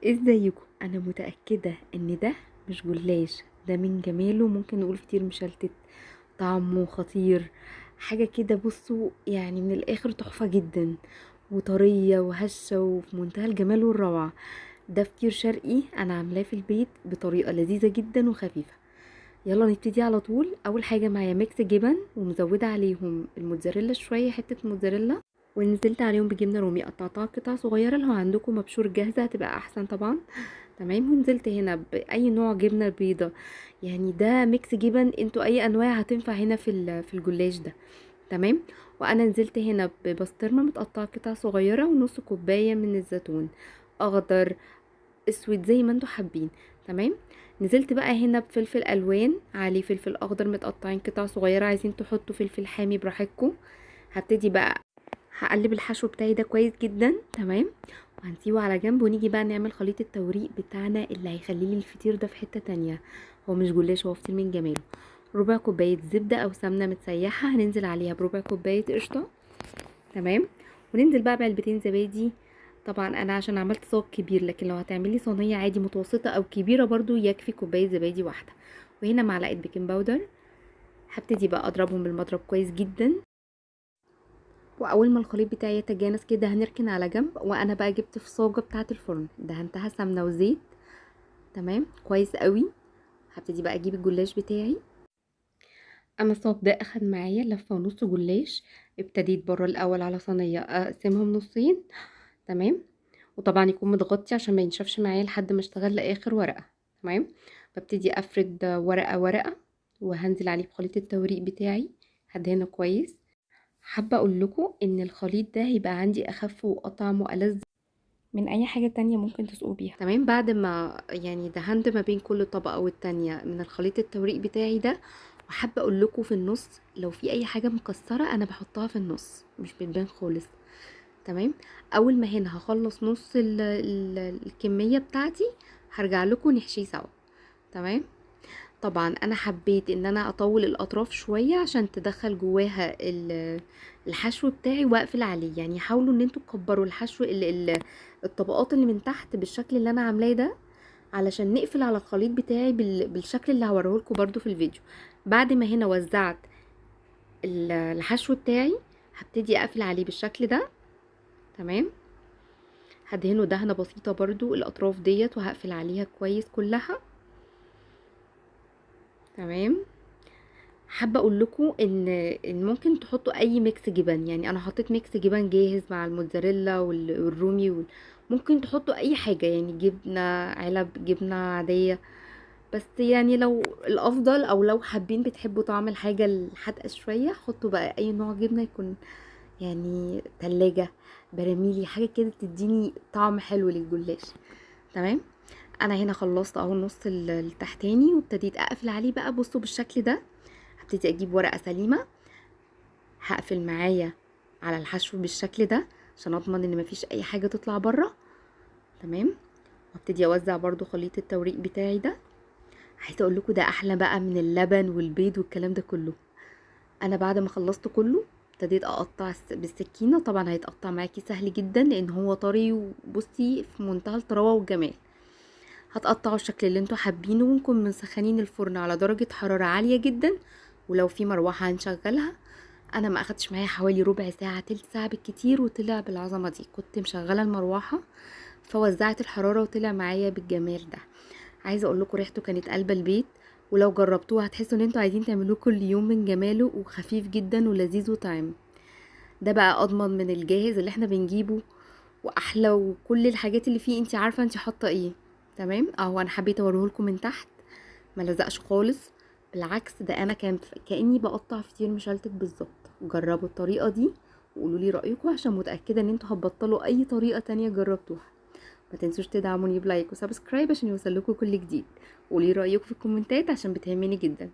ازيكم؟ انا متأكدة ان ده مش جلاش، ده من جماله ممكن نقول فطير مشلتت، طعمه خطير، حاجة كده. بصوا يعني من الاخر تحفة جدا وطرية وهشة وفي منتهى الجمال والروعة. ده فطير شرقي انا عاملاه في البيت بطريقة لذيذة جدا وخفيفة. يلا نبتدي على طول. اول حاجة معايا mix جبن ومزودة عليهم الموتزاريلا شوية، حتة موتزاريلا، ونزلت عليهم بجبنة رومي قطعتها قطع صغيرة، لو عندكم مبشور جاهزة هتبقى احسن طبعا. تمام. ونزلت هنا باي نوع جبنة بيضة، يعني ده mix جبن، انتوا اي انواع هتنفع هنا في الجلاش ده. تمام. وانا نزلت هنا ببسطرمة متقطعة قطع صغيرة ونص كوباية من الزيتون، اخضر اسود زي ما انتوا حابين. تمام. نزلت بقى هنا بفلفل الوان عليه فلفل اخضر متقطعين قطع صغيرة، عايزين تحطوا فلفل حامي براحتكم. هبتدي بقى هقلب الحشو بتاعي ده كويس جدا. تمام. وهنسيبه على جنب، ونيجي بقى نعمل خليط التوريق بتاعنا اللي هيخلي لي الفطير ده في حتة تانية. هو مش جلاش، هو فطير من جماله. ربع كوباية زبدة او سمنة متسيحة هننزل عليها بربع كوباية قشطة. تمام. وننزل بقى بعلبتين زبادي. طبعا انا عشان عملت صاج كبير، لكن لو هتعملي صينية عادي متوسطة او كبيرة برضو يكفي كوباية زبادي واحدة. وهنا معلقة baking powder. هبتدي بقى اضربهم بالمضرب كويس جدا. واول ما الخليط بتاعي يتجانس كده هنركن على جنب. وانا بقى جبت في صاجه بتاعه الفرن دهنتها سمنه وزيت. تمام كويس قوي. هبتدي بقى اجيب الجلاش بتاعي. انا الصاج ده اخد معايا لفه ونص جلاش. ابتديت بره الاول على صينية اقسمهم نصين. تمام. وطبعا يكون متغطي عشان ما ينشفش معايا لحد ما اشتغل لاخر ورقة. تمام. ببتدي افرد ورقة ورقة، وهنزل عليه بخليط التوريق بتاعي، هدهنه كويس. حابة اقول لكم ان الخليط ده هيبقى عندي اخف واطعم والذ من اي حاجة تانية ممكن تسقوا بيها. تمام. بعد ما يعني دهنت ما بين كل طبقه والتانية من الخليط التوريق بتاعي ده. وحابة اقول لكم في النص لو في اي حاجة مكسرة انا بحطها في النص، مش بتبان خالص. تمام. اول ما هنا هخلص نص الكمية بتاعتي هرجع لكم نحشيه سوا. تمام. طبعا انا حبيت ان انا اطول الاطراف شوية عشان تدخل جواها الحشو بتاعي واقفل عليه. يعني حاولوا ان انتوا تكبروا الحشو الطبقات اللي من تحت بالشكل اللي انا عاملاه ده، علشان نقفل على الخليط بتاعي بالشكل اللي هوريه لكم برده في الفيديو. بعد ما هنا وزعت الحشو بتاعي هبتدي اقفل عليه بالشكل ده. تمام. هدهنه دهنه بسيطة برده الاطراف ديت، وهقفل عليها كويس كلها. تمام. حابة اقول لكم ان ممكن تحطوا اي mix جبن، يعني انا حطيت mix جبن جاهز مع الموتزاريلا والرومي ممكن تحطوا اي حاجة، يعني جبنه علب، جبنه عادية، بس يعني لو الافضل او لو حابين بتحبوا طعم الحاجة الحادقه شوية حطوا بقى اي نوع جبنه يكون يعني تلاجة، براميلي، حاجة كده تديني طعم حلو للجلاش. تمام. انا هنا خلصت اهو النص التحتاني وابتديت اقفل عليه بقى. بصوا بالشكل ده. هبتدي اجيب ورقة سليمة، هقفل معايا على الحشو بالشكل ده عشان اضمن ان مفيش اي حاجة تطلع بره. تمام. وابتدي اوزع برضو خليط التوريق بتاعي ده. عايزه اقول لكم ده احلى بقى من اللبن والبيض والكلام ده كله. انا بعد ما خلصت كله ابتديت اقطع بالسكينة. طبعا هيتقطع معاكي سهل جدا لان هو طري، وبصي في منتهى الطراوه والجمال. هتقطعوا الشكل اللي انتوا حابينه، ونكون مسخنين الفرن على درجة حرارة عالية جدا، ولو في مروحة هنشغلها. انا ما اخدتش معايا حوالي ربع ساعة تلت ساعة بالكتير وطلع بالعظمة دي. كنت مشغلة المروحة فوزعت الحرارة وطلع معايا بالجمال ده. عايزة اقول لكم ريحته كانت قلبة البيت، ولو جربتوه هتحسوا ان انتوا عايزين تعملوه كل يوم من جماله، وخفيف جدا ولذيذ وطعم. ده بقى اضمن من الجاهز اللي احنا بنجيبه واحلى، وكل الحاجات اللي فيه انت عارفة انت حاطة ايه. تمام. اهو انا حبيت اوريهولكم من تحت، ما لزقش خالص، بالعكس ده انا كان كاني بقطع فطير مشلتت بالظبط. جربوا الطريقة دي وقولوا لي رايكم، عشان متاكدة ان انتوا هتبطلوا اي طريقه تانية جربتوها. ما تنسوش تدعموني ب like و subscribe عشان يوصل لكم كل جديد. قولي رايكم في الكومنتات عشان بتهمني جدا.